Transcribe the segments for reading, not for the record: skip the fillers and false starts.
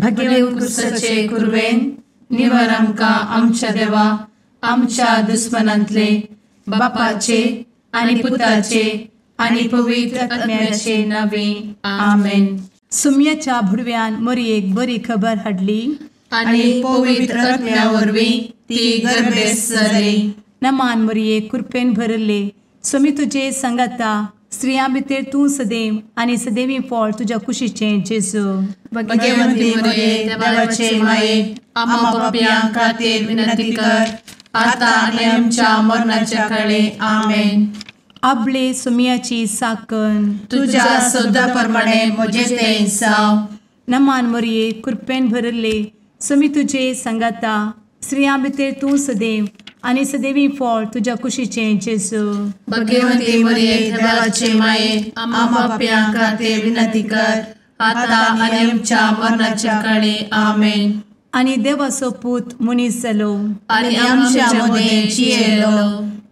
भगेव कुरवेन निवर आमकां आमच्या देवा आमच्या दुस्मनांतले बापाचे आनी पुताचे आनी पवित्र आत्म्याचे नावे आमेन. सुम्याच्या भुडव्यान मोरयेक बरी खबर हाडली आनी पवित्र आत्म्या वरवीं ती गर्भेस्त जाली. नमान मोरये, कृपेन भरले, स्वामी तुजे संगाता, स्त्रियां भितर तूं सदैव आनी सदैवी फळ तुज्या कुशीचें जेजू. भगवंती मोरये, देवाचे माये, आम्हा पापयां खातीर विनंती कर आता आनी आमच्या मरणाच्या काळे. आमेन. आपले सुम्याची साकन तुज्या सदा प्रमाणे म्हजें तें जावं. नमान मोरये, कृपेन भरले, स्वामी तुजे संगाता, स्त्रियां भितर तूं सदैव आनी सदैवी फळ तुज्या कुशीचें जेजू. भगवंती मोरये, देवाचे माये, आम्हा पापयां खातीर विनंती कर आता आनी आमच्या मरणाच्या काळे. आमेन. आनी देवाचो पूत मनीस जालो आनी आमच्या मदें जियेलो.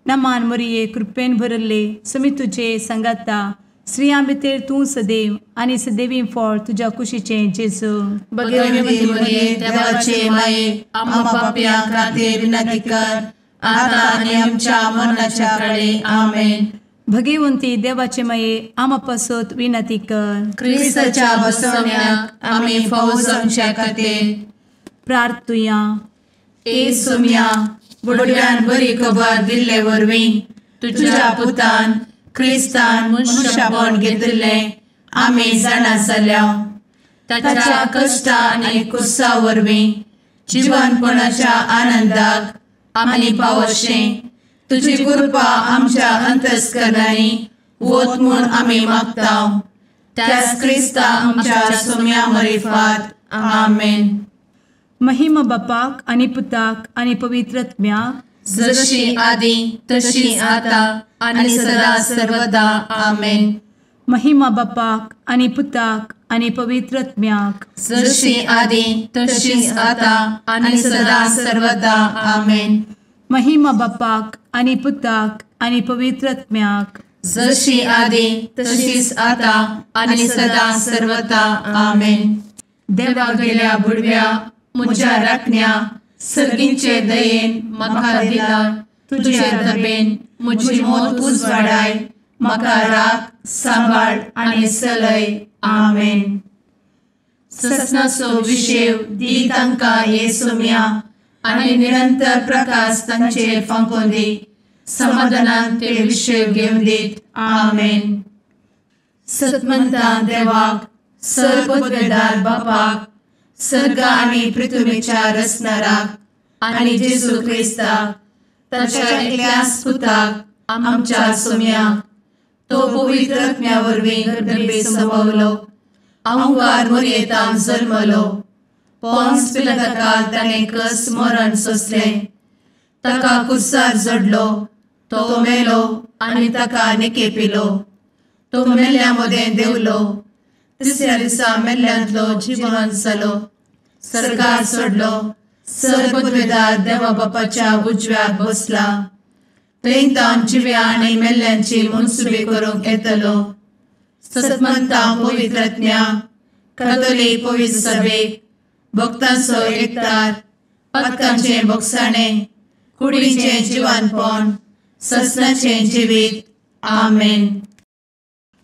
नमान मोरये, कृपेन भरले, स्वामी तुजे संगाता, स्त्रियां भितर तूं सदैव आनी सदैवी फळ तुज्या कुशीचें जेजू. भगवंती मोरये, देवाचे माये, आम्हा पापयां खातीर विनंती कर आता आनी आमच्या मरणाच्या काळे. आमेन. भगवंती देवाचे माये, आम्हा पासत विनंती कर. क्रिस्ताच्या बसवण्याक आमी फावो जावच्या खातीर प्रार्थुया. ए सुम्या, बुडव्यान बरी खबर दिल्ले वरवीं तुज्या पुतान क्रिस्तान मनशापण घेतिल्लें आमी जाणा जाल्या. ताच्या कश्टा आनी कुसा वरवीं जिवनपणाच्या आनंदाक आमी पावशें तुजी कृपा आमच्या अंतस्करणांनी वत म्हूण आमी मागता. त्याच क्रिस्ता आमच्या सुम्या मरिफात. आमेन. महिमा बापाक आनी पुताक आनी पवित्र आत्म्याक, जशी आदी तशी आता आनी सदा सर्वदा. आमेन. महिमा बापाक आनी पुताक आनी पवित्र आत्म्याक, जशी आदी तशी आता आनी सदा सर्वदा. आमेन. महिमा बापाक आनी पुताक आनी पवित्र आत्म्याक, जशी आदी तशीच आता आनी सदा सर्वदा. आमेन. देवा गेल्या बुडव्या म्हज्या राखण्या सर्गींचे दयेन म्हाका दिला तुजे दबेन म्हजी मोत उजवाडाय, म्हाका राख सांबाळ आनी सलय. आमेन. ससनाचो विशेव दी तांकां हे सुम्या आनी निरंतर प्रकाश तांचेर फांकोवन दी, समाधानान ते विशेव घेवन दीत. आमेन. सतमंता देवाक, सर्वपदवेदार बापाक, सर्ग आनी पृथ्वीच्या रचणाराक आनी जेजू क्रिस्ताक ताच्या एकल्याच पुताक आमच्या सुम्याक, तो पवित्र आत्म्या वरवीं गर्भे संभवलो, अहंकार मोरयेतान जल्मलो, पोन्स पिलाताकाल ताणें कस मरण सोंसलें, ताका कुर्सार जडलो, तो मेलो आनी ताका निकेपिलो, तो मेल्ल्या मदें देंवलो, तिसऱ्या दिसा मेल्ल्यांतलो जिवन जालो, सर्गार सोडलो, सर्वपदवेदार देवा बापाच्या उजव्याक बसला, थंय तावन जिव्या आनी मेल्ल्यांची मनसुबी करूंक येतलो. सतमंता पवित्र आत्म्या, कातोलीक पवित्र सभेक, भक्तांचो एकतार, पातकांचें भोगसाणें, कुडीचें जिवानपण, ससनाचें जिवीत. आमेन.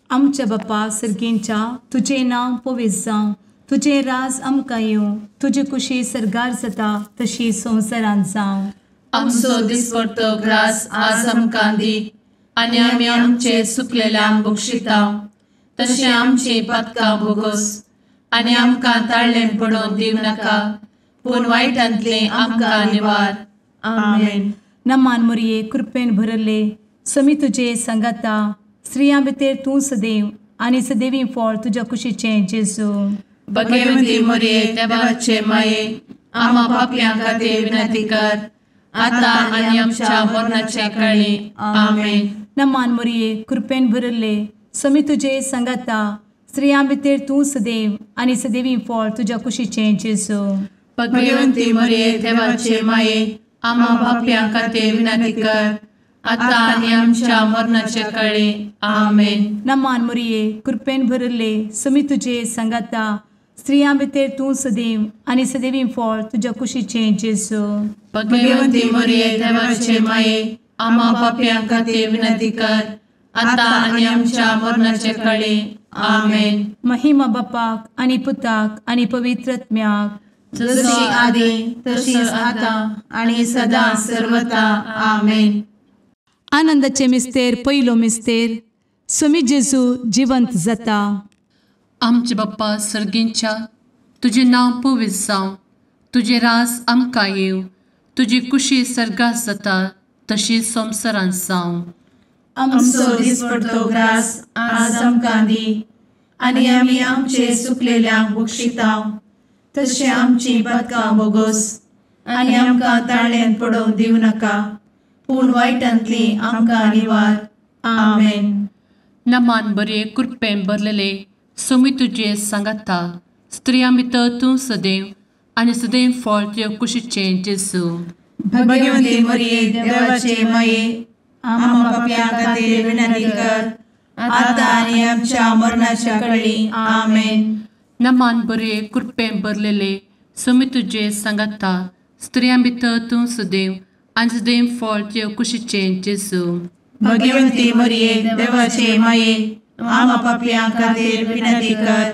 आमच्या बापा सर्गींच्या, तुजें नांव पवित्र जावं, तुजें राज आमकां येवं, तुजी कुशी सर्गार जाता तशी संवसारांत जावं. आमचो दिसपडतो ग्रास आज आमकां दी आनी आमी आमचे सुकलेल्यांक बक्षिता तशें आमची पातकां भोगोस आनी आमकां ताळ्ळें पडोवन दिवं नाका, पूण वायटांतलें आमकां निवार. आमेन. नमान मोरये, कृपेन भरले, स्वामी तुजे संगाता, स्त्रियां भितर तूं सदैव आनी सदैवी फळ तुज्या कुशीचें जेजू. भगवंती मोरये, देवाचे माये, आम्हा पापयां खातीर विनंती कर आता आनी आमच्या मरणाच्या काळी. आमेन. नमान मोरये, कृपेन भरले, स्वामी तुजे संगाता, स्त्रियां भितर तूं सदैव आनी सदैवी फळ तुज्या कुशीचें जेजू. भगवंती मोरये, देवाचे माये, आम्हा पापयां खातीर विनंती कर आता आनी आमच्या मरणाच्या काळी. आमेन. नमान मोरये, कृपेन भरले, स्वामी तुजे संगाता, स्त्रियां भितर तूं सदैव आनी सदैवी फळ तुज्या कुशीचें जेजू. भगवंती मरिये देवाचे माये, आम्हा पापयां खातीर विनंती कर, आतां आनी आमच्या मरणाचे कळे. आमेन. महिमा बापाक आनी पुताक आनी पवित्र आत्म्याक, जशी आदी तशीच आतां आनी सदां सर्वता. आमेन. आनंदाचे मिस्तेर पयलो मिस्तेर, स्वामी जेजू जिवंत जाता. आमचे बाप्पा सर्गींच्या, तुजें नांव पवित्र जावं, तुजें रास आमकां येवं, तुजी कुशी सर्गात जाता तशी संवसारांत जावं. आमचो दिसपडतो ग्रास आज आमकां दी, आनी आमी आमचे सुकलेल्यांक बक्षिता तशें आमची पातकां बोगोस, आनी आमकां ताळ्यांत पडोवंक दिवं नाका, पूण वायटांतली आमकां निवार. आमेन. नमान बरे कृपेन भरलेले स्वामी तुजे सांगाता, स्त्रियां भितर तूं सदैव आनी सदैव फळ तुज्या कुशीचें जेजू. भगवंती मरिये देवाचे माये, आम्हा पापयां खातीर विनंती कर, आतां आनी आमच्या मरणाच्या कळी. आमेन. नमान बरे कृपेन भरलेले स्वामी तुजे सांगाता, स्त्रियां भितर तूं सदैव आनी सदैव फळ तुज्या कुशीचें जेजू. भगवंती मरिये देवाचे माये, आम्हा पापयां खातीर विनंती कर,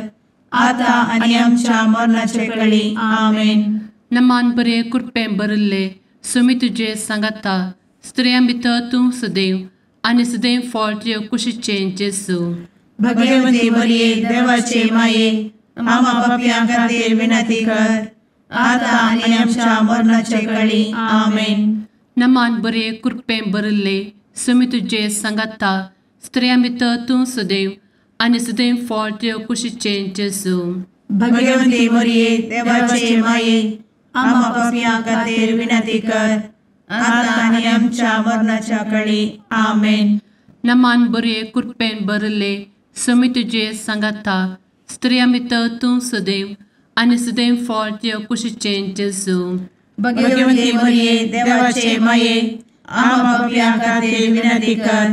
आतां आनी आमच्या मरणाचे कळी. आमेन. नमान बरे कृपेन भरिल्ले स्वामी तुजे सांगाता, स्त्रियां भितर तूं सदैव आनी सदैव फळ तुज्या कुशीचें जेजू. भगवंती मरिये देवाचे माये, आम्हा पापयां खातीर विनंती कर, आतां आनी आमच्या मरणाचे कळी. आमेन. नमान बरे कृपेन भरिल्ले स्वामी तुजे सांगाता, स्त्रियां भितर तूं सदैव आनी सदैव फळ तुज्या कुशीचें जेजू. भगवंती मरिये देवाचे माये, आम्हा पापयां खातीर विनंती कर, आतां आनी आमच्या मरणाच्या कळी. आमेन. नमान बरे कृपेन भरिल्ले स्वामी तुजे सांगाता, स्त्रियां भितर तूं सदैव आनी सदैव फळ तुज्या कुशीचें जेजू. भगवंती मरिये देवाचे माये, आम्हा पापयां खातीर विनंती कर,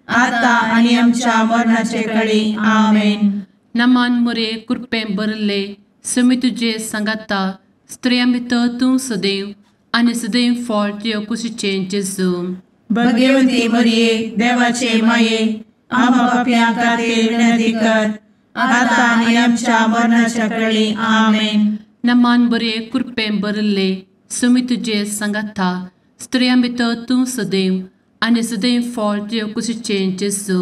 आतां आनी आमच्या मरणाचे कळी. आमेन. नमान मरिये कृपेन भरिल्ले स्वामी तुजे सांगाता, स्त्रियां भितर तूं सदैव आनी सदैव फळ तुज्या कुशीचें जेजू. भगवंती मरिये देवाचे माये, आम्हा पापयां खातीर विनंती कर, आतां आनी आमच्या मरणाच्या कळी. आमेन. नमान बरे कृपेन भरिल्ले स्वामी तुजे सांगाता, स्त्रियां भितर तूं सदैव आनी सदैव फळ तुज्या कुशीचें जेजू.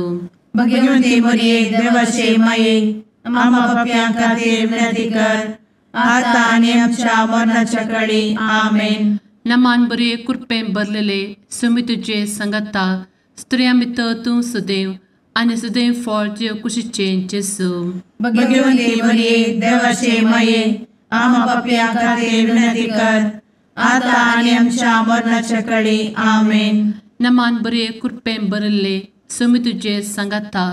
भगवंती मरिये देवाचे माये, आम्हा पापयां खातीर विनंती कर, आतां आनी आमच्या मरणाच्या कळी. आमेन. नमान बरे कृपेन भरलेले स्वामी तुजे सांगाता, स्त्रियां भितर तूं सदैव आनी सदैव फळ तुज्या कुशीचें जेजू. भगवंती मरिये देवाचे माये, आम्हा पापयां खातीर विनंती कर, आतां आनी आमच्या मरणाच्या कळी. आमेन. नमान बरे कृपेन भरिल्ले स्वामी तुजे सांगाता,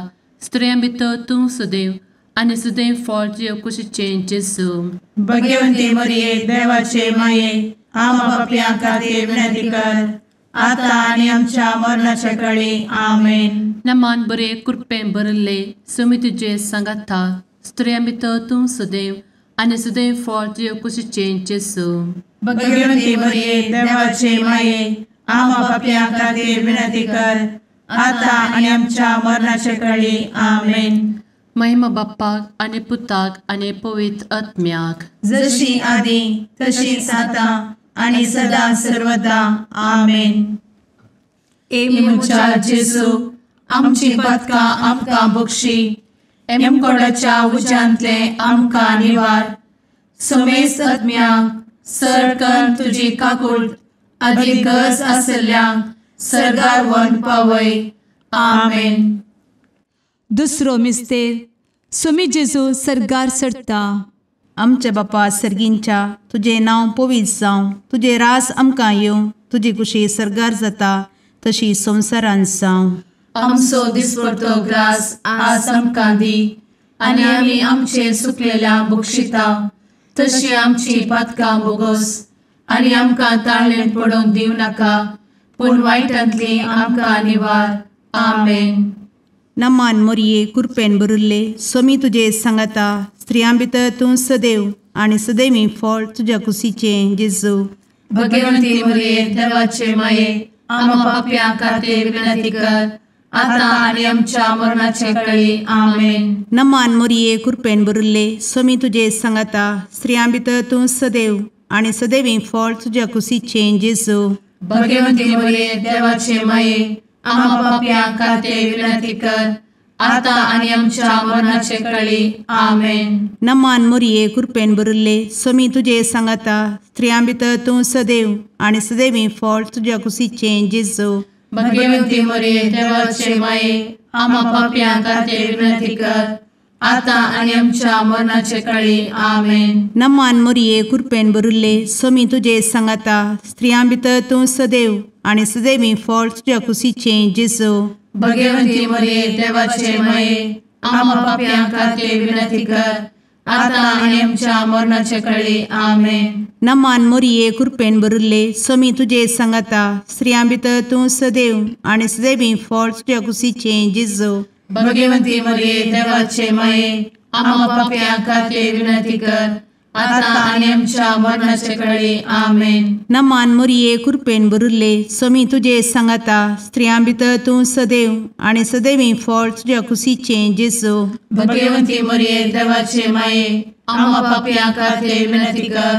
स्त्रियां भितर तूं सदैव आनी सदैव फळ तुज्या कुशीचें जेजू. भगवंती मरिये देवाचे माये, आम्हा पापयां खातीर विनंती कर, आतां आनी आमच्या मरणाच्या कळी. आमेन. नमान बरे कृपेन भरिल्ले स्वामी तुजे सांगाता, स्त्रियां भितर तूं सदैव आनी सदैव फळ तुज्या कुशीचें जेजू. भगवंती मरिये देवाचे माये, आम्हा पापयां खातीर विनंती कर, आतां आनी आमच्या मरणाच्या कळी. आमेन. महिमा बाप्पाक आनी पुताक आनी पवित्र आत्म्याक, जशी आदी तशीच आतां आनी सदां सर्वदा. आमेन. ए म्हज्या जेजू, आमची पातकां आमकां बक्षी, एमकोडाच्या उज्यांतले आमकां निवार, समेस्त आत्म्यांक सरकन तुजी काकूट आदी गरज आशिल्ल्यांक सर्गार व्हरून पावय. आमेन. दुसरो मिस्तेर, स्वामी जेजू सर्गार चडटा. आमच्या बापा सर्गींच्या, तुजें नांव पवित्र जावं, तुजें रास आमकां येवं, तुजी कुशी सर्गार जाता तशी संवसारांत जावं. आमचो दिसपडतो ग्रास आज आमकां दी, आनी आमी आमचे सुकलेल्या बक्षिता तशी आमची पातकां बोगोस, आनी आमकां ताळ्ळेंत पडोवंक दिवं नाका, पूण वायटांतली आमकां निवार. आमेन. नमान मोरये कुरपेन बरुल्ले सोमी तुजे सांगाता स्त्रियां भितर तूं सदैव आनी सदैवी फळ तुज्या कुशीचें जेजू. भगवंती मोरये देवाचे माये आमा पापयां खातीर विनंती कर आतां आनी आमच्या मरणाचे कळी. आमेन. नमान मोरये कुरपेन बरुल्ले सोमी तुजे सांगाता स्त्रियां भितर तूं सदैव आनी सदैवी फळ तुज्या कुशीचें जेजू. भगवंती मोरये देवाचे माये आमा पापयां खातीर विनंती कर आतां आनी आमच्या मरणाचे कळी. आमेन. नमान मोरये कुरपेन बरुल्ले सोमी तुजे सांगाता स्त्रियां भितर तूं सदैव आनी सदैवी फळ तुज्या कुशीचें जेजू. भगवंती मोरये देवाचे माये आमा पापयां खातीर विनंती कर आतां आनी आमच्या मरणाचे कळी. आमेन. नमान मोरये कुरपेन बरुल्ले सोमी तुजे सांगाता स्त्रियां भितर तूं सदैव आनी सदैवी फळ तुज्या कुशीचें जेजू. भगवंती मोरये देवाचे माये आमा पापयां खातीर विनंती कर आतां आनी आमच्या मरणाचे कळी. आमेन. नमान मोरये कुरपेन बरुल्ले सोमी तुजे सांगाता स्त्रियां भितर तूं सदैव आनी सदैवी फळ तुज्या कुशीचें जेजू. भगवंती मोरये देवाचे माये आमा पापयां खातीर विनंती कर आतां आनी आमच्या मरणाचे कळी. आमेन. नमान मोरये कुरपेन बरुल्ले सोमी तुजे सांगाता स्त्रियां भितर तूं सदैव आनी सदैवी फळ तुज्या कुशीचें जेजू. भगवंती मोरये देवाचे माये आमा पापयां खातीर विनंती कर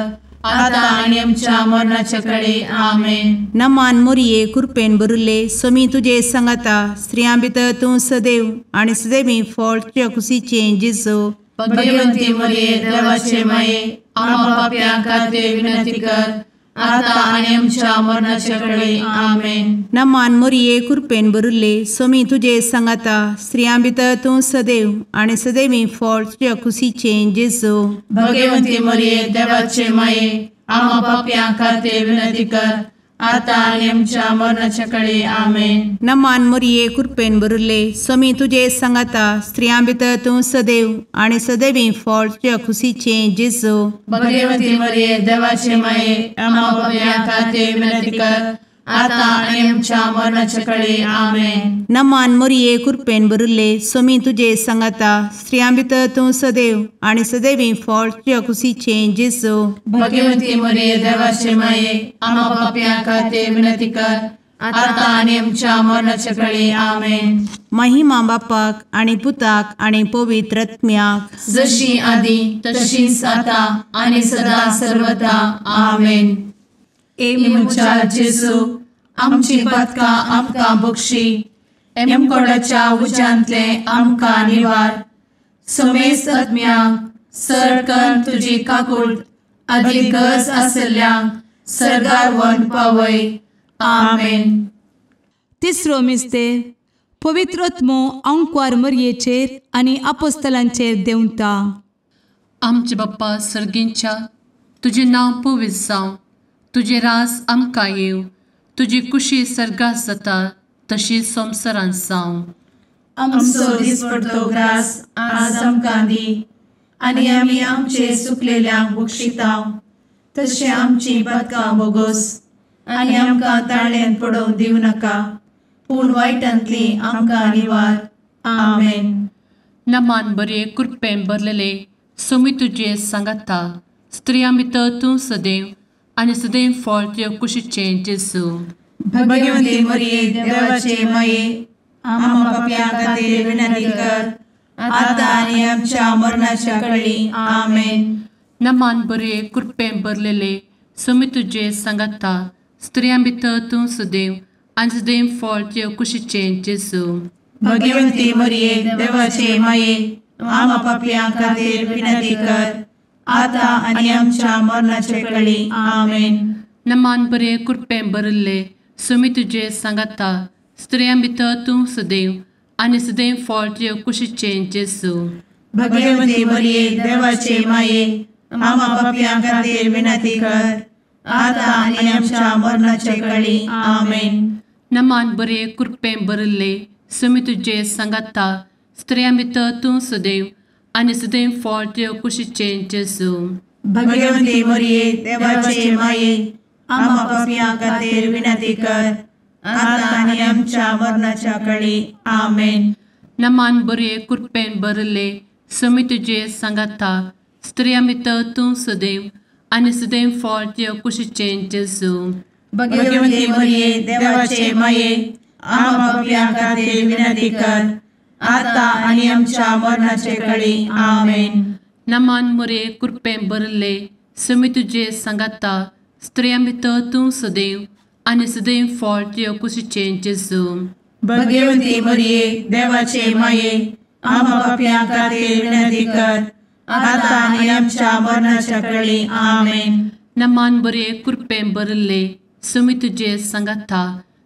आतां आनी आमच्या मरणाचे कळी. आमेन. नमान मोरये कुरपेन बरुल्ले सोमी तुजे सांगाता स्त्रियां भितर तूं सदैव आनी सदैवी फळ तुज्या कुशीचें जेजू. भगवंती मोरये देवाचे माये आमा पापयां खातीर विनंती कर आतां आनी आमच्या मरणाचे कळी. आमेन. नमान मोरये कुरपेन बरुल्ले सोमी तुजे सांगाता स्त्रियां भितर तूं सदैव आनी सदैवी फळ तुज्या कुशीचें जेजू. भगवंती मोरये देवाचे माये आमा पापयां खातीर विनंती कर आतां आनी आमच्या मरणाचे कळी. आमेन. नमान मोरये कुरपेन बरुल्ले सोमी तुजे सांगाता स्त्रियां भितर तूं सदैव आनी सदैवी फळ तुज्या कुशीचें जेजू. भगवंती मोरये देवाचे माये आमा पापयां खातीर विनंती कर आतां आनी आमच्या मरणाचे कळी. आमेन. नमान मोरये कुरपेन बरुल्ले सोमी तुजे सांगाता स्त्रियां भितर तूं सदैव आनी सदैवी फळ तुज्या कुशीचें जेजू. भगवंती मोरये देवाचे माये आमा पापयां खातीर विनंती कर आतां आनी आमच्या मरणाचे कळी. आमेन. महिमा बापाक आनी पुताक आनी पवित्र आत्म्याक, जशी आदी तशीच आतां आनी सदा सर्वदा. आमेन. ए म्हज्या जेजू आमची पातकां आमकां बक्षी, एमकोडाच्या उज्यांतले आमकां निवार, समेस्त आत्म्यांक सरकन तुजी काकूट आदी गरज आसल्ल्यांक सर्गार व्हरून पावय. आमेन. तिसरो मिस्तेर पवित्र आत्मो आंकवार मरयेचेर आनी आपोस्तलांचेर देंवता. आमचे बाप्पा सर्गींच्या तुजें नांव पवित्र जावं, तुजें राज आमकां येवं, तुजी कुशी सर्गात जाता तशी संवसारांत जावं. आमचो दिसपडतो ग्रास आज आमकां दी आनी आमी आमचे सुकलेल्यांक बक्षितांव तशें आमची पातकां बोगोस आनी आमकां ताळ्यान पडोवंक दिवं नाका, पूण वायटांतली आमकां निवार. आमेन. नमान बरे कृपेन भरलेले सोमी तुजे सांगाता, स्त्रियां भितर तूं सदैव आनी सदैव फळ तुज्या कुशीचें जेजू. भगवंती मरिये देवाचे माये आमा पापयां खातीर विनंती कर आतां आनी आमच्या मरणाच्या कळी. आमेन. नमान बरे कृपेन भरलेले सोमी तुजे सांगाता, स्त्रियां भितर तूं सदैव आनी सदैव फळ तुज्या कुशीचें जेजू. भगवंती मरिये देवाचे माये आमा पापयां खातीर विनंती कर आतां आनी आमच्या मरणाचे कळी. आमेन. नमान बरे कृपेन भरिल्ले सोमी तुजे सांगाता, स्त्रियां भितर तूं सदैव आनी सदैव फळ तुज्या कुशीचें जेजू. भगवंती मरिये देवाचे माये आमा पापयां खातीर विनंती कर आतां आनी आमच्या मरणाचे कळी. आमेन. नमान बरे कृपेन भरिल्ले सोमी तुजे सांगाता, स्त्रियां भितर तूं सदैव आनी सदैव फळ तुज्या कुशीचें जेजू. भगवंती मरिये देवाचे माये आमा पापयां खातीर विनंती कर आतां आनी आमच्या मरणाच्या कळी. आमेन. नमान बरे कृपेन भरले स्वामी तुजे सांगाता स्त्रियां भितर तूं सदैव आनी सदैव फळ तुज्या कुशीचें जेजू. भगवती मरिये देवाचे माये आम्हा पाप्यां खातीर विनंती कर आता आनी आमच्या मरणाचे कळी. आमेन. नमान मरिये कृपेन भरले स्वामी तुजे सांगाता स्त्रियां भितर तूं सदैव आनी सदैव फळ तुज्या कुशीचें जेजू. भगवती मरिये देवाचे माये आम्हा पाप्यां खातीर विनंती कर आता आनी आमच्या मरणाच्या कळी. आमेन. नमान बरे कृपेन भरले स्वामी तुजे सांगाता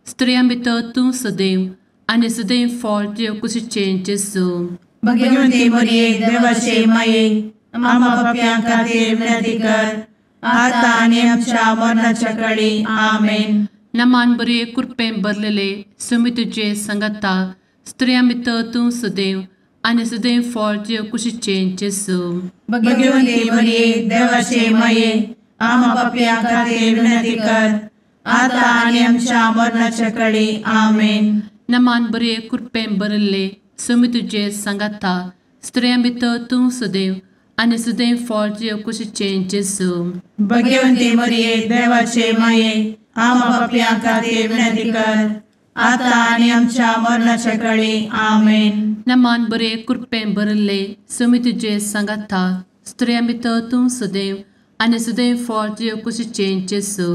स्त्रियां भितर तूं सदैव आनी सदैव फळ तुज्या कुशीचें जेजू. भगवती मरिये देवाचे माये आम्हा पाप्यां खातीर विनंती कर आता आनी आमच्या मरणाच्या कळी. आमेन. नमान बरे कृपेन भरलेले स्वामी तुजे सांगाता स्त्रियां भितर तूं सदैव आनी सदैव फळ तुज्या कुशीचें जेजू. भगवती मरिये देवाचे माये आम्हा पाप्यां खातीर विनंती कर आता आनी आमच्या मरणाच्या कळी. आमेन. नमान बरे कृपेन भरले स्वामी तुजे सांगाता स्त्रियां भितर तूं सदैव आनी सदैव फळ तुज्या कुशीचें जेजू. भगवती मरिये देवाचे माये आम्हा पाप्यां खातीर विनंती कर आता आनी आमच्या मरणाच्या कळी. आमेन. नमान बरे कृपेन भरले स्वामी तुजे सांगाता स्त्रियां भितर तूं सदैव आनी सदैव फळ तुज्या कुशीचें जेजू.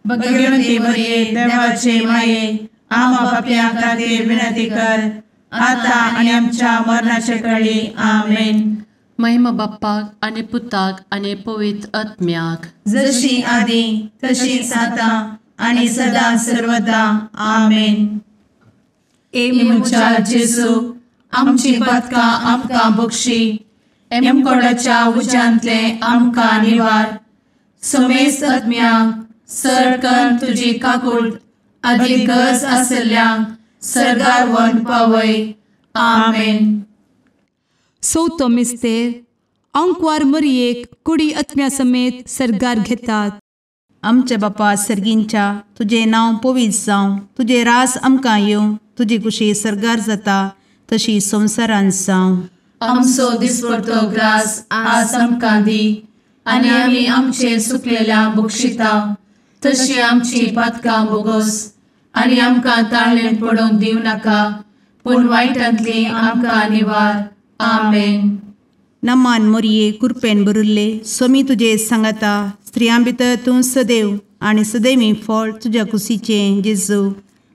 भगवती मरिये देवाचे माये आम्हा पाप्यां खातीर विनंती कर आता आनी आमच्या मरणाच्या कळी. आमेन. महिमा बाप्पाक आनी पुताक आनी पवित्र आत्म्याक, जशी आदी तशीच आता आनी सदा सर्वदा. आमेन. ए म्हज्या जेजू आमची पातकां आमकां बक्षी, एमकोडाच्या उज्यांतले आमकां निवार, समेस्त आत्म्यांक सरकन तुजी काकूट आदी गरज आसल्ल्यांक सर्गार व्हरून पावय. आमेन. चवथो मिस्तेर आंकवार मरियेक कुडी आत्म्या समेत सर्गार घेतात. आमच्या बापा सर्गींच्या तुजें नांव पवित्र जावं, तुजें रास आमकां येवं, तुजी कुशी सर्गार जाता तशी संवसारांत जावं. आमचो दिसपडतो ग्रास आज आमकां दी आनी आमी आमचे सुकलेल्या बक्षिता तशी आमची पातकां बोगोस आनी आमकां ताळेन पडोवंक दिवं नाका, पूण वायटांतली आमकां निवार. आमेन. नमान मोरये कृपेन भरिल्ले स्वामी तुजे सांगाता, स्त्रियां भितर तूं सदैव आनी सदैवी फळ तुज्या कुशीचें जेजू.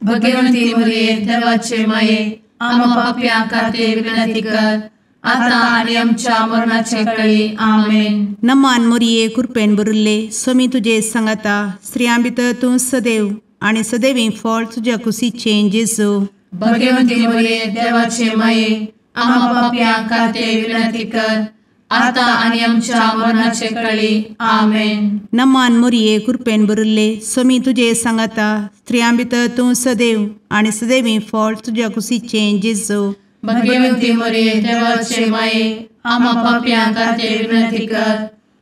भगवंती मोरये देवाचे माये आम्हा पाप्यां खातीर विनंती कर आता आनी आमच्या मरणाचे कळी. आमेन. नमान मोरये कृपेन भरिल्ले स्वामी तुजे सांगाता, स्त्रियां भितर तूं सदैव आनी सदैवी फळ तुज्या कुशीचें जेजू. भगवंती मोरये देवाचे माये आम्हा पाप्यां खातीर विनंती कर आता आनी आमच्या मरणाचे कळी. आमेन. नमान मोरये कृपेन भरिल्ले स्वामी तुजे सांगाता, स्त्रियां भितर तूं सदैव आनी सदैवी फळ तुज्या कुशीचें जेजू. भगवंती मोरये देवाचे माये आम्हा पाप्यां खातीर विनंती कर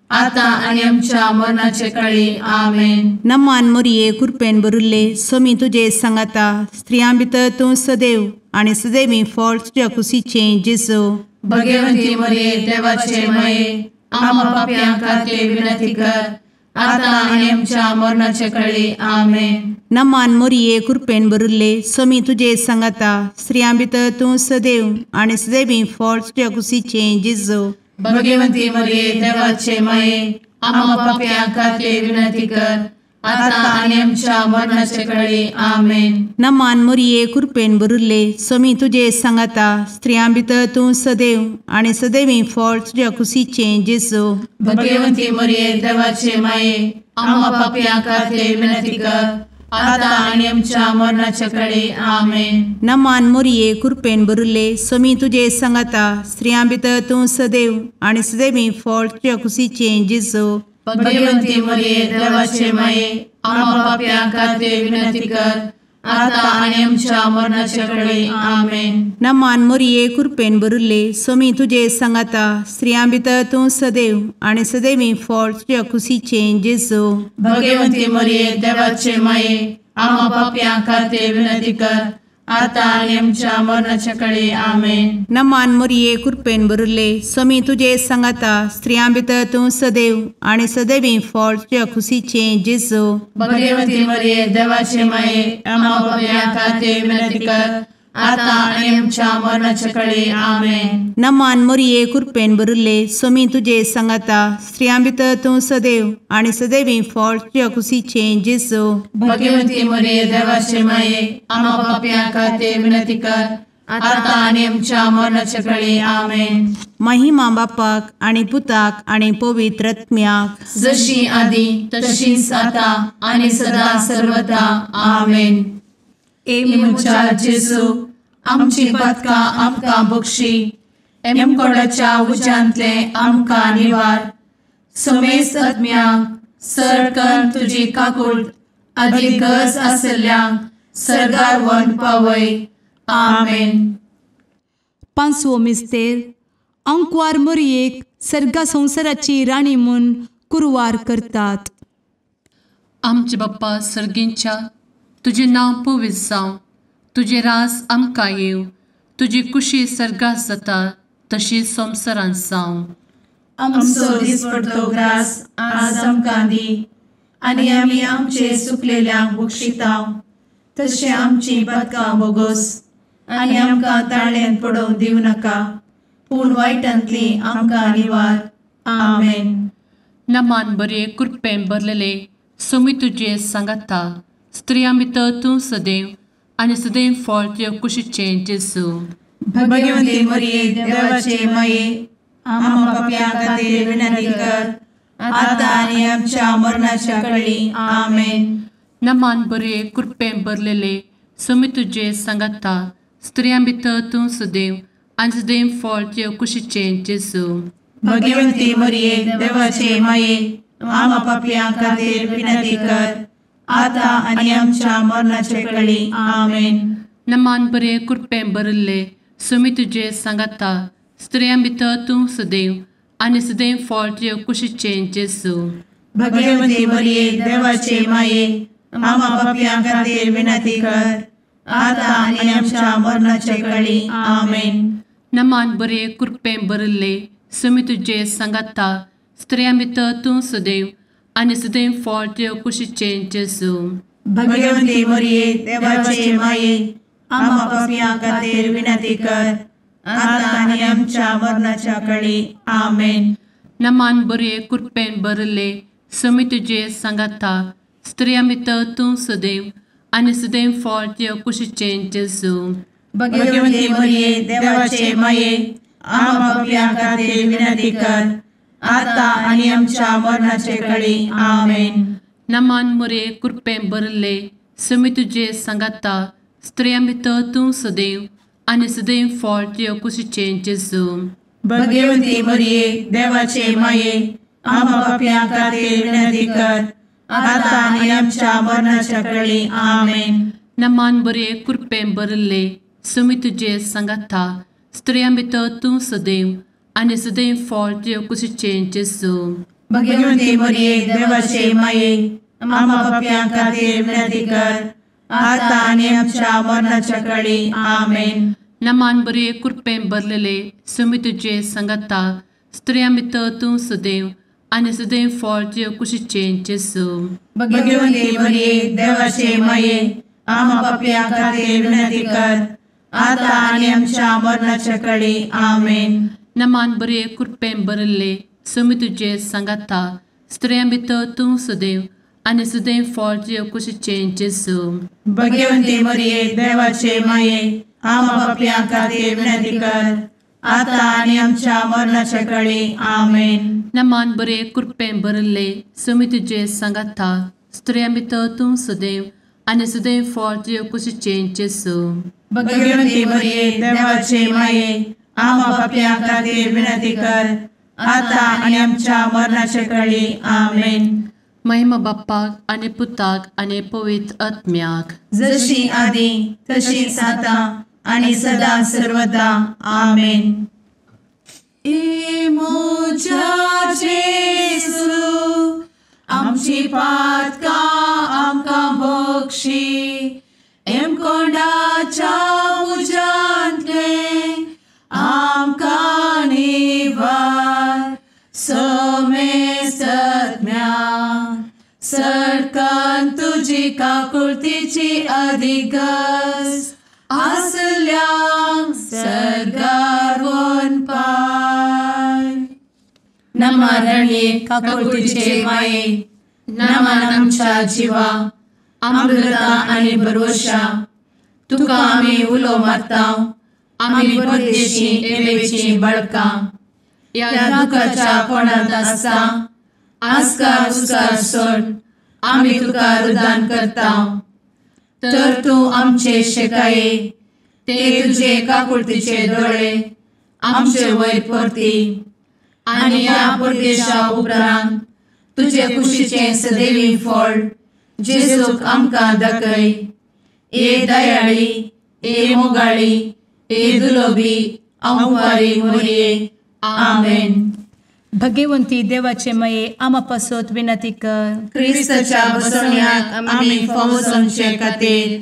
आता आनी आमच्या मरणाचे कळी. आमेन. नमान मोरये कृपेन भरिल्ले स्वामी तुजे सांगाता, स्त्रियां भितर तूं सदैव आनी सदैवी फळ तुज्या कुशीचें जेजू. भगवंती मोरये देवाचे माये आम्हा पाप्यां खातीर विनंती कर आता आनी आमच्या मरणाचे कळी. आमेन. नमान मोरये कृपेन भरिल्ले स्वामी तुजे सांगाता, स्त्रियां भितर तूं सदैव आनी सदैवी फळ तुज्या कुशीचें जेजू. भगवंती मोरये देवाचे माये आम्हा पाप्यां खातीर विनंती कर आता आनी आमच्या मरणाचे कळी. आमेन. नमान मोरये कृपेन भरिल्ले स्वामी तुजे सांगाता, स्त्रियां भितर तूं सदैव आनी सदैवी फळ तुज्या कुशीचें जेजू. भगवंती मोरये देवाचे माये आम्हा पाप्यां खातीर विनंती कर आता आनी आमच्या मरणाचे कळी. आमेन. नमान मोरये कृपेन भरिल्ले स्वामी तुजे सांगाता, स्त्रियां भितर तूं सदैव आनी सदैवी फळ तुज्या कुशीचें जेजू. भगवंती मोरये देवाचे माये आम्हा पाप्यां खातीर विनंती कर आता आनी आमच्या मरणाचे कळी. आमेन. नमान मोरये कृपेन भरिल्ले स्वामी तुजे सांगाता, स्त्रियां भितर तूं सदैव आनी सदैवी फळ तुज्या कुशीचें जेजू. भगवंती मोरये देवाचे माये आम्हा पाप्यां खातीर विनंती कर आतां आनी आमच्या मरणाच्या कळे. आमेन. नमान मोरये कृपेन भरिल्ले, स्वामी तुजे सांगाता, स्त्रियां भितर तूं सदैव आनी सदैवी फळ तुज्या खुशीचें जेजू. भगवती मरिये देवाचे माये, आम्हा पाप्यां खातीर विनंती कर, आतां आनी आमच्या मरणाच्या कळे. आमेन. नमान मोरये कृपेन भरिल्ले, स्वामी तुजे सांगाता, स्त्रियां भितर तूं सदैव आनी सदैवी फळ तुज्या खुशीचें जेजू. भगवती मरिये देवाचे माये, आम्हा पाप्यां खातीर विनंती कर, आतां आनी आमच्या मरणाच्या कळे. आमेन. महिमा बापाक आनी पुताक आनी पवित्र आत्म्याक, जशी आदी तशीच आतां आनी सदा सर्वदा. आमेन. ए म्हज्या जेजू, आमची पातकां आमकां बक्षी, एमकोडाच्या उज्यांतले आमकां निवार, समेस्त आत्म्यांक सरकन तुजी काकूट आदी गरज आशिल्ल्यांक सर्गार व्हरून पावय. आमेन. पांचवो मिस्तेर. अंकवार मोरयेक सर्गा संवसाराची राणी म्हूण कुरवार करतात. आमचे बाप्पा सर्गींच्या, तुजें नांव पवित्र जावं, तुजें राज आमकां येवं, तुजी कुशी सर्गात जाता तशी संवसारांत जावं. आमचो दिसपडतो ग्रास आज आमकां दी, आनी आमी आमचे सुकलेल्यांक बक्षितांव, तशें आमची पातकां बोगोस, आनी आमकां ताळ्यांत पडोवंक दिवं नाका, पूण वायटांतली आमकां निवार. आमेन. नमान बरे कृपेन भरलेले, स्वामी तुजे सांगाता, स्त्रियां भितर तूं सदैव आनी सदैव फळ तुज्या कुशीचें जेजू. भगवती मरिये देवाचे माये, आम्हा पाप्यां खातीर विनंती कर, आतां आनी आमच्या मरणाच्या कळी. आमेन. नमान बरे कृपेन भरलेले, स्वामी तुजे सांगाता, स्त्रियां भितर तूं सदैव आनी सदैव फळ तुज्या कुशीचें जेजू. भगवती मरिये देवाचे माये, आम्हा पाप्यां खातीर विनंती कर, आतां आनी आमच्या मरणाच्या कळी. आमेन. नमान बरे कृपेन भरिल्ले, स्वामी तुजे सांगाता, स्त्रियां भितर तूं सदैव आनी सदैव फळ तुज्या कुशीचें जेजू. भगवती मरिये देवाचे माये, आम्हा पाप्यां खातीर विनंती कर, आतां आनी आमच्या मरणाच्या कळी. आमेन. नमान बरे कृपेन भरिल्ले, स्वामी तुजे सांगाता, स्त्रियां भितर तूं सदैव आनी सदैव फळ तुज्या कुशीचें जेजू. भगवती मरिये देवाचे माये, आम्हा पाप्यां खातीर विनंती कर, आतां आनी आमच्या मरणाच्या कळी. आमेन. नमान बरे कृपेन भरिल्ले, स्वामी तुजे सांगाता, स्त्रियां भितर तूं सदैव आनी सदैव फळ तुज्या कुशीचें जेजू. भगवती मरिये देवाचे माये, आम्हा पाप्यां खातीर विनंती कर, आतां आनी आमच्या मरणाचे कळी. आमेन. नमान मरिये कृपेन भरिल्ले, स्वामी तुजे सांगाता, स्त्रियां भितर तूं सदैव आनी सदैव फळ तुज्या कुशीचें जेजू. भगवती मरिये देवाचे माये, आम्हा पाप्यां खातीर विनंती कर, आतां आनी आमच्या मरणाच्या कळी. आमेन. नमान बरे कृपेन भरिल्ले, स्वामी तुजे सांगाता, स्त्रियां भितर तूं सदैव आनी सदैव फळ तुज्या कुशीचें जेजू. भगवती मरिये देवाचे माये, आम्हा पाप्यां खातीर विनंती कर, आतां आनी आमच्या मरणाच्या कळी. आमेन. नमान बरे कृपेन भरलेले, स्वामी तुजे सांगाता, स्त्रियां भितर तूं सदैव आनी सदैव फळ तुज्या कुशीचें जेजू. भगवती मरिये देवाचे माये, आम्हा पाप्यां खातीर विनंती कर, आतां आनी आमच्या मरणाच्या कळी. आमेन. नमान बरे कृपेन भरिल्ले, स्वामी तुजे सांगाता, स्त्रियां भितर तूं सदैव आनी सदैव फळ तुज्या कुशीचें जेजू. भगवती मरिये देवाचे माये, आम्हा पाप्यां खातीर विनंती कर, आतां आनी आमच्या मरणाच्या कळी. आमेन. नमान बरे कृपेन भरिल्ले, स्वामी तुजे सांगाता, स्त्रियां भितर तूं सदैव आनी सदैव फळ तुज्या कुशीचें जेजू. भगवती मरिये देवाचे माये, आम्हा पाप्यां खातीर विनंती कर, आतां आनी आमच्या मरणाच्या कळी. आमेन. महिमा बाप्पाक आनी पुताक आनी पवित्र आत्म्याक, जशी आदी तशीच आतां आनी सदा सर्वदा. आमेन. ए म्हज्या जेजू, आमची पातकां आमकां बक्षी, एमकोंडाच्या तुजी काकुळतीची अधिगस आसल्यांक सर्गार वनपाय. नमा रणये काकुळतीचे माये, नमन आमच्या जिवा, अमृता आनी भरवशा, तुका आमी उलो मारता, आमी परदेशी एवेची बळकां, ह्या दुखाच्या कोणांत आसता आस्कार उस्कार सोड आमी तुका रुदान करता. तर तूं आमचे शेकाये ते तुजे काकुळतीचे दोळे आमचे वयर परती आनी ह्या परदेशा उपरांत तुजे कुशीचें सदैवी फळ जेजूक आमकां दाखय. ए दयाळी, ए मोगाळी, ए दुलोबी अंवारी मोरये. आमेन. भगवंती देवाचे मये आमा पासत विनंती कर. क्रिस्ताच्या बसवण्याक आमी फावो जावचे खातीर.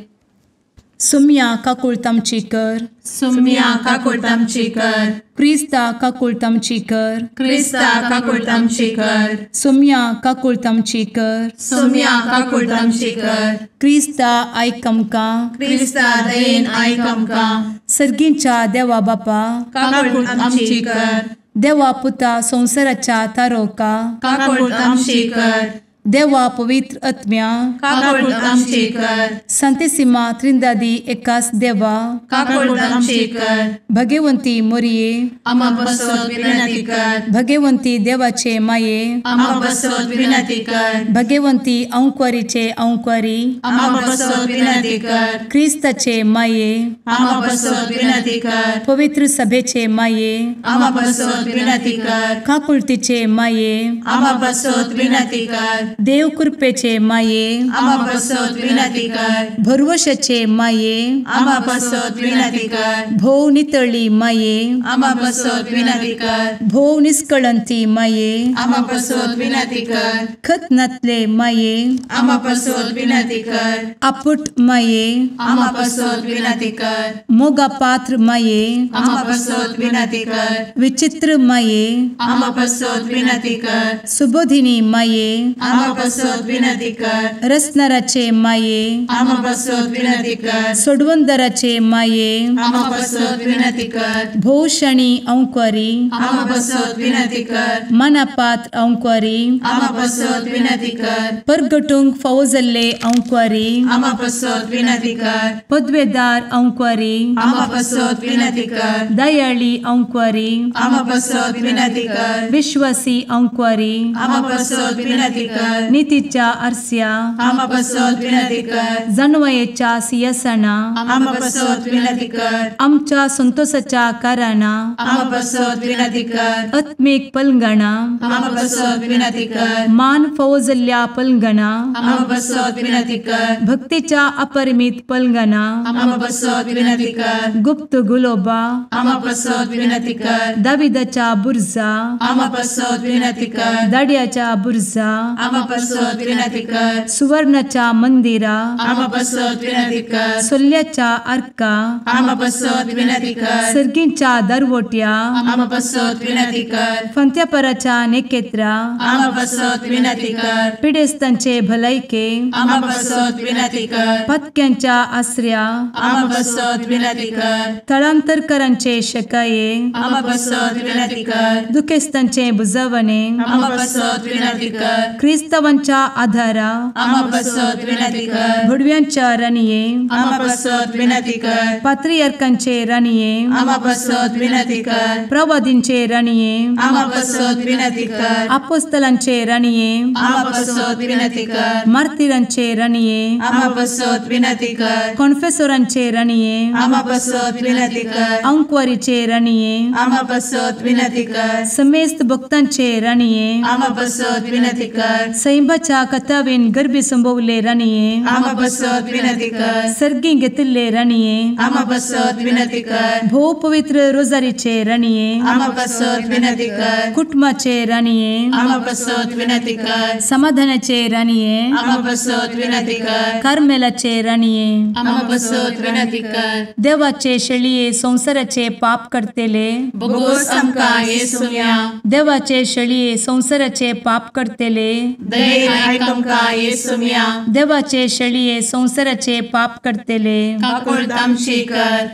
सुम्या काकुळत आमची कर. सुम्या काकुळत आमची कर. क्रिस्ता काकुळत आमची कर. क्रिस्ता काकुळत आमची कर. सुम्या काकुळत आमची कर. सुम्या काकुळत आमची कर. क्रिस्ता आयक आमकां. क्रिस्ता दयेन आयक आमकां. सर्गींच्या देवा बापा काकुळत आमची कर. देवा पुता संवसाराच्या तारोका काकुळत आमची कर. देवा पवित्र आत्म्या काकुळत आमची कर. संतेसिमा त्रिंदादी एकास देवा काकुळत आमची कर. भगवंती मोरये आमा पासत विनंती कर. भगवंती देवाचे माये आमा पासत विनंती कर. भगवंती अंकुरीचे अंकुरी आमा पासत विनंती कर. क्रिस्ताचे माये आमा पासत विनंती कर. पवित्र सभेचे माये आमा पासत विनंती कर. काकुळतीचे माये आमा पासत विनंती कर. देव कृपेचे माये आमा पासत विनंती कर. भरवशाचे माये आमा पासत विनंती कर. भोव नितळी माये आमा पासत विनंती कर. भोव निष्कळंती माये आमा पासत विनंती कर. खत नातले माये आमा पासत विनंती कर. आपुट माये आमा पासत विनंती कर. मोगा पात्र माये आमा पासत विनंती कर. विचित्र माये आमा पासत विनंती कर. सुबोधिनी माये आमा पासत विनंती कर. रसनाराचे माये आमा पासत विनंती कर. सोडवंदराचे माये आमा पासत विनंती कर. भोवशणी अंकुरी आमा पासत विनंती कर. मनापात्र अंकुरी आमा पासत विनंती कर. परगटूंक फावो जाल्ले अंकुरी आमा पासत विनंती कर. पदवेदार अंकुरी आमा पासत विनंती कर. दयाळी अंकुरी आमा पासत विनंती कर. विश्वासी अंकुरी आमा पासत विनंती कर. नितीच्या आरस्या आमा पासत विनंती कर. जानवयेच्या सिंहासना आमा पासत विनंती कर. आमच्या संतोषाच्या कारणा आमा पासत विनंती कर. आत्मीक पलंगणा आमा पासत विनंती कर. मान फावो जाल्ल्या पलंगणा आमा पासत विनंती कर. भक्तीच्या अपरिमित पलंगणा आमा पासत विनंती कर. गुप्त गुलोबा आमा पासत विनंती कर. दाविदाच्या बुर्जा आमा पासत विनंती कर. दाड्याच्या बुर्जा आमा पासत विनंती कर. सुवर्णाच्या मंदिरा आमा पासत विनंती कर. सोल्ल्याच्या आर्का आमा पासत विनंती कर. सर्गींच्या दरवट्या आमा पासत विनंती कर. फंत्यापराच्या नेकेत्रा आमा पासत विनंती कर. पिडेस्तांचे भलायके आमा पासत विनंती कर. पत्क्यांच्या आसऱ्या आमा पासत विनंती कर. थळांतरकरांचे शकाये आमा पासत विनंती कर. दुखेस्तांचे बुजवणे आमा पासत विनंती कर. क्रिस्तावांच्या आधारा आमा पासत विनंती कर. भुडव्यांच्या राणये आमा पासत विनंती कर. पात्रियार्कांचे राणये आमा पासत विनंती कर. प्रवादींचे राणये आमा पासत विनंती कर. आपोस्तलांचे राणये आमा पासत विनंती कर. मार्तिरांचे राणये आमा पासत विनंती कर. कॉन्फेसोरांचे राणये आमा पासत विनंती कर. अंकुवारीचे राणये आमा पासत विनंती कर. समेस्त भक्तांचे राणये आमा पासत विनंती कर. सैंबाच्या कथावेन गर्भी संभवले राणये आमा पासत विनंती कर. सर्गी घेतिल्ले राणये आमा पासत विनंती कर. भोव पवित्र रोजारीचे राणये आमा पासत विनंती कर. कुटुंबाचे राणये आमा पासत विनंती कर. समाधानाचे राणये आमा पासत विनंती कर. कार्मेलाचे राणये आमा पासत विनंती कर. देवाचे शेळये संवसाराचे पाप करतेले बोगोस आमकां येसुम्या देवाचे शेळये संवसाराचे पाप करतेले दयेन आयक आमकां येसुम्या। देवाचे शेळये संवसाराचे पाप करतले काकुळट आमची कर।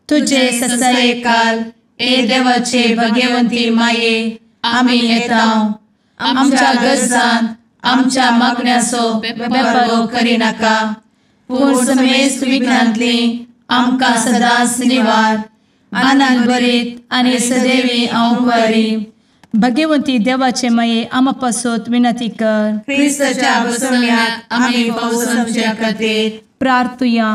तुजे ससायेकाल ए देवाचे भगवंती माये आमी येता आमच्या गरजान आमच्या मागण्याचो बेपर्वो करिनाका पूण समेस्त विघ्नांतली आमकां सदांच निवार। आनंद भरीत आनी सदैवी अंवकारी भगवंती देवाचे माये आमा पासत विनंती कर। क्रिस्ताच्या बसवण्याक आमी पावसाच्या खातीर प्रार्थुया।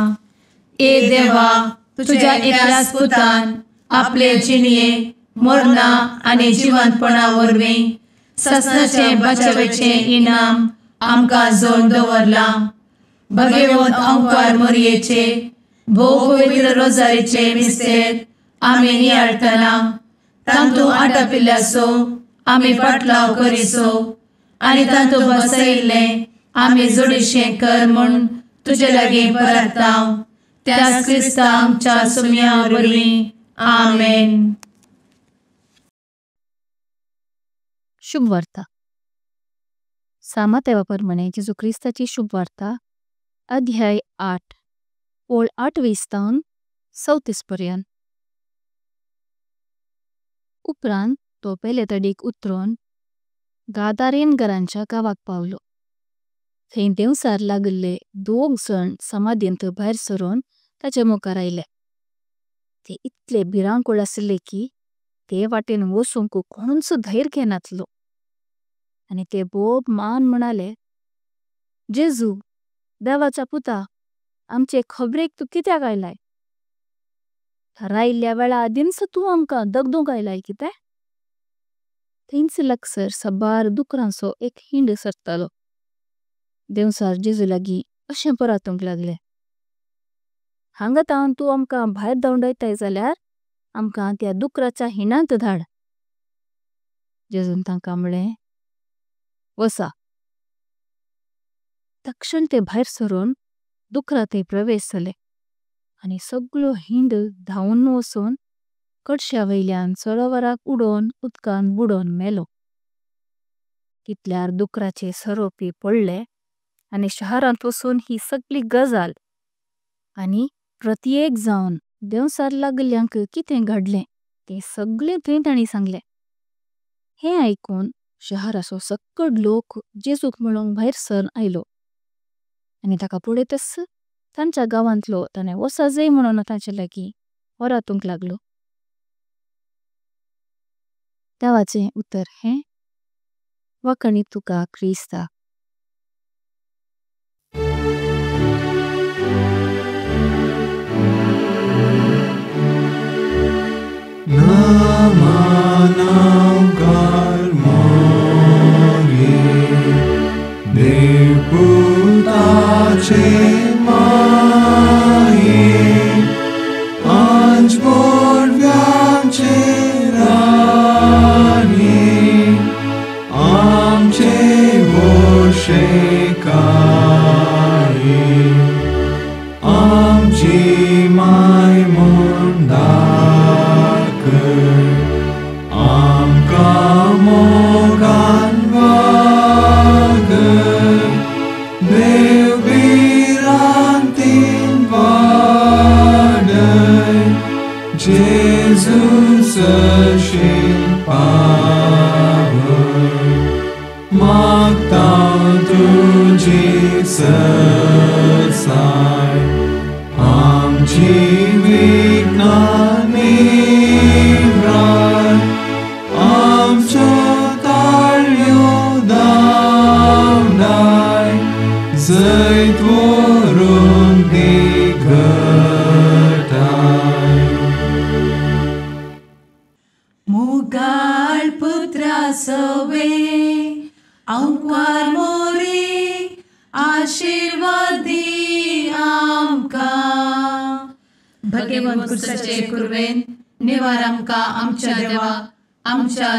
ए देवा तुझ्या एकल्याच पुतान आपले जिणये मरणा आनी जिवंतपणा वरवीं ससनाचे बचावेचे इनाम आमकां जोड दवरलां। भगवंत अंकार मोरयेचे भोव पवित्र रोजारीचे मिस्तेर आमी नियाळटना तांतू आटापिल्ल्याचो आमी पाटलाव करिसो आनी तांतू बसयिल्लें आमी जोडीशें कर म्हूण तुजे लागीं परता त्याच क्रिस्ता आमच्या सुम्या वरवीं आमेन। शुभवार्ता। सामातेवा परमाणे जेजू क्रिस्ताची शुभवार्ता अध्याय 8 ओळ 28 तावन 34 पर्यंत। उपरांत तो पेले तडीक उतरून गादारेन घरांच्या गावाक पावलो। थंय देवसार लागले दोग जण समाधींत भायर सरून ताचे मुखार आयले। ते इतले भिरांकूळ आसले की ते वाटेन वचूंक कोणूच धैर्य घेनातलो। आनी ते बोब मान म्हणाले, जेजू देवाच्या पुता आमचे खबरेक तूं कित्याक आयलाय? थारायिल्ल्या वेळा आदींच तूं आमकां दगदूंक आयलाय कितें? थंयच लागसर साबार दुकरांचो एक हिंड सरतालो। देवसार जेजू लागीं अशें परातूंक लागले, हांगा तावन तूं आमकां भायर धांवडायताय जाल्यार आमकां त्या दुकराच्या हिंडांत धाड। जेजून तांकां म्हळें, वसा। तक्षण ते भायर सरून दुकरा थंय प्रवेश जाले आनी सगळो हिंड धांवन वचून कडश्या वयल्यान सरोवराक उडोवन उदकान बुडोवन मेलो। तितल्यार दुकराचे सरोपी पडले आनी शहरांत वचून ही सगळी गजाल आनी प्रत्येक जावन देवसार लागल्यांक कितें घडलें तें सगळें थंय तांणी सांगलें। हें आयकून शहराचो सक्कड लोक जेजूक मेळोंक भायर सरन आयलो आनी ताका पळयतच तांच्या गांवांतलो ताणें वसा जाय म्हणून तांचे लागीं वरातूंक लागलो। देवाचें उतर हें वाखाणी तुका क्रिस्ता।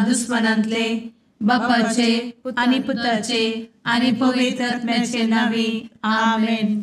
दुस्मनांतले बापाचे आनी पुताचे आनी पवित्र आत्म्याचे नांवी आमेन।